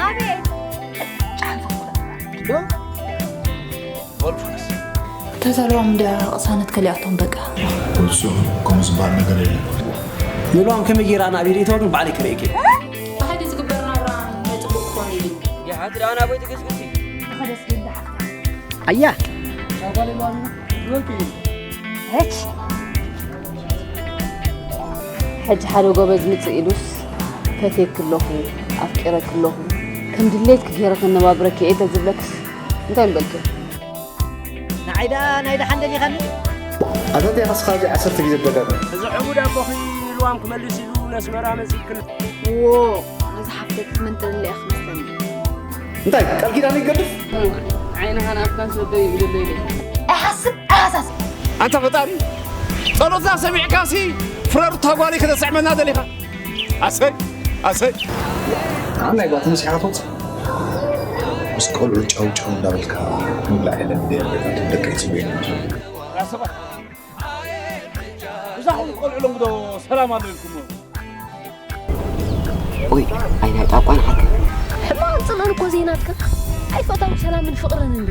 ኣቤት። ተዛረቦም እንዲያ ቅሳነት ከሊኣቶም በቃ። ፍጹም ከምኡ ዝበሃል ነገር የለን። ንልዋም ከመይ ጌራ ናብ ኢድ እተወግን ባዕለይ ክርእየኪ። ብሓይሊ ዝግበር ናብራ ናይ ጽቡቕ ክኾን ኢሉ። ይሓት ደኣ ናበይ ትግስግሲ? ኣያ። ሕጅ። ሕጂ ሓደ ጎበዝ ምጽእ ኢሉስ ፈትየኪ ኣለኹ፣ ኣፍቂረኪ ኣለኹ፣ ከም ድሌትኪ ገይረ ከነባብረኪ እየ ተዝብለክስ እንታይ ምበልኪ? ንዓይ ደኣ ናይ ደሓን ደሊኻኒ? ኣታ እንታይ ኢኻ ስኻ እዚ ዓሰርተ ግዜ ትደጋግም? እዚ ዕቡድ ኣቦኺ ልዋም ክመልስ ኢሉ ነስመራ መጺእክን። እዎ፣ ነዚ ሓፍተይ ክትምንጥልለይ እያ ክመስለኒ። እንታይ ቃል ኪዳን ይገድፍ? ዓይንኻ ናብታ ዝወደይ ይብለለይ። ኣይሓስብ ኣይሓሳስብ። ኣንታ ፈጣሪ ጸሎትና ሰሚዕካሲ ፍረሩታ ጓለይ ከተስዕመና ደሊኻ። ኣሰይ ኣሰይ። ኣብ ናይ ጓል ተመሲሓ ክትወጽእ ምስ ቆልዑ ጫው ጫው እንዳበልካ ምብላዕ የለን። ደቂ ጽቡቅ። እዛ ኹሉ ቆልዑ ሎምዶ ሰላም ኣሎ ኢልኩም? ኦይ፣ ኣይ ናይ ጣቋን ሓቂ። ሕማቕ ጽልእን እኮ ዘይናትካ። ኣይፈታው ሰላምን ፍቕርን እንዶ።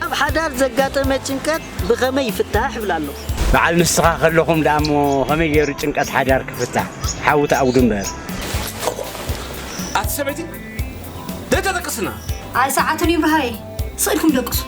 ኣብ ሓዳር ዘጋጠመ ጭንቀት ብኸመይ ይፍታሕ ይብል ኣሎ። በዓል ንስኻ ከለኹም ደኣ እሞ ከመይ ገይሩ ጭንቀት ሓዳር ክፍታሕ? ሓዊ ተኣጉዱ እምበር። ኣቲ ሰበይቲ ደተጠቅስና። ኣይ ሰዓቱን ይብርሃይ። ስቕ ኢልኩም ደቅሱ።